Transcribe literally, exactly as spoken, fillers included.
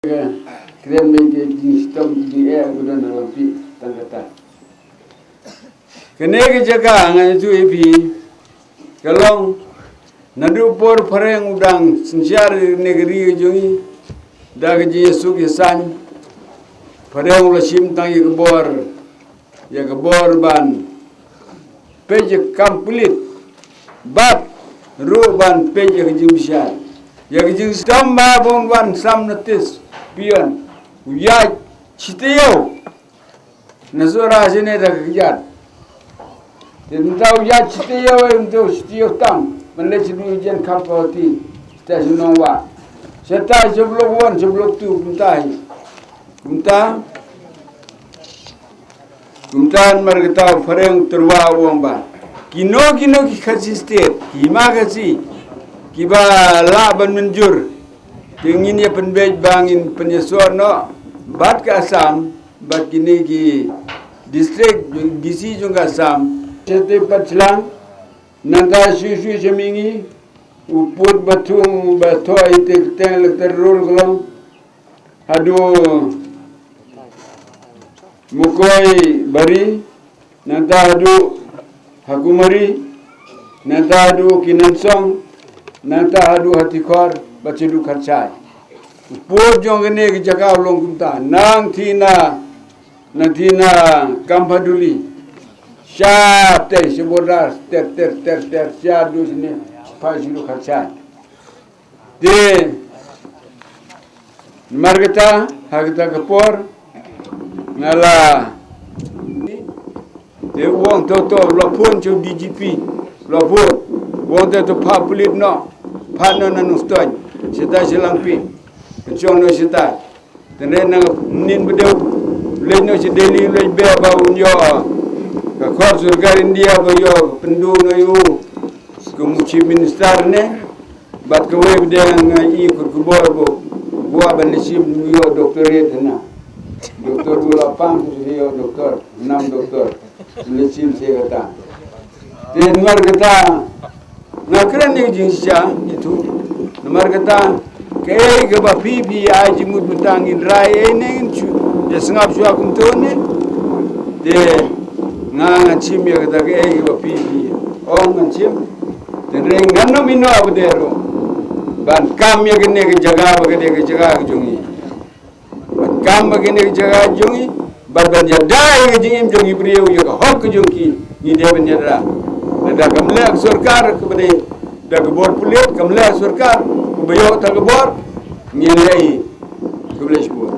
Kren bad ka jingshitom jingeh ka don ha longpih tang kata. Kane ka jaka nga ïathuh ïa phi ka long naduh por phareng u dang synshar ïa kane ka ri ka jong ngi da ka jingïasuk ïasaiñ. Phareng u la shim tang ïa ka bor, ïa ka bor ban peit ïa ka kam pulit bad ruh ban peit ïa ka jingbishar, ïa ka jingshitom ba bun wan sam notis. Pion u ïaid shi taïew na Sohra shane da ka kjat. Te mynta u ïaid shi taïew, eh, mynta u shi taïew tam ban leit sha Nongwan, Khapkhati, sha Nongwah, sha tai sha Block One, sha Block Two. Mynta hi, mynta Kumta namar kata u phareng u tyrwa u ong ba kino kino ki Khasi State, ki hima Khasi, kiba lah ban mynjur, te ngin ïa pynbeit ba ngin pynïasoh noh bad ka Assam, bad kine ki district D C jong ka Assam. Sha te pat shlang, nangta shu shu sha mihngi, u pud ba thung ba thoh ïa te kyrteng electoral roll ka long haduh Mukoi Bari, nangta haduh Hakumari, nangta haduh Kinansong, nangta haduh Hatikhor, bad shaduh Kharshai. U pud jong kane ka jaka u long kumta, nangthie na, nangthie na Kampaduli, sha te sha border, ter ter ter ter, shaduh shane, pha shaduh Kharshai. Te namar kata, ha kata ka por nga la, te u ong to to, la phone sha u D G P, la phone, u ong to to, phah pulit noh, phah noh na Nongstoiñ, shata sha Langpih, kan shong noh shata. Te ne na mynnin ba dei u leit noh sha Delhi, u leit beh ba un ïoh ka khor sorkar India ba ïoh pynduh noh ïa u kum u Chief Minister ne. Bad kawei ba dei nga i kut khubor ba u kwah ban leit shim, u ïoh doctorate hana. Doctor u la pang, u ïoh doctor, nam doctor. Leit shim sha kata. Te namar kata nga kren ïa ka jingshisha itu. Namar kata kaei kaba phi phi ai jingmut mynta ngin rai ei ne ngin shu ïa sngap shuwa kumto ne. Te nga ngan shim ïa kata kaei kaba phi phi ong ngan shim. Tynrai ngan ym ïehnoh ba dei ruh ban kam ïa kane ka jaka ba ka dei ka jaka ka jong ngi. Ban kam ba kane ka jaka jong ngi, bad ban ïada ïa ka jingim jong ngi briew, ïa ka hok ka jong ki, ngi dei ban ïada. Lada kam leh sorkar kaba dei da ka bor pulit, kam leh sorkar kaba ïoh ta ka bor, ngin leh hi kaba leh shibun.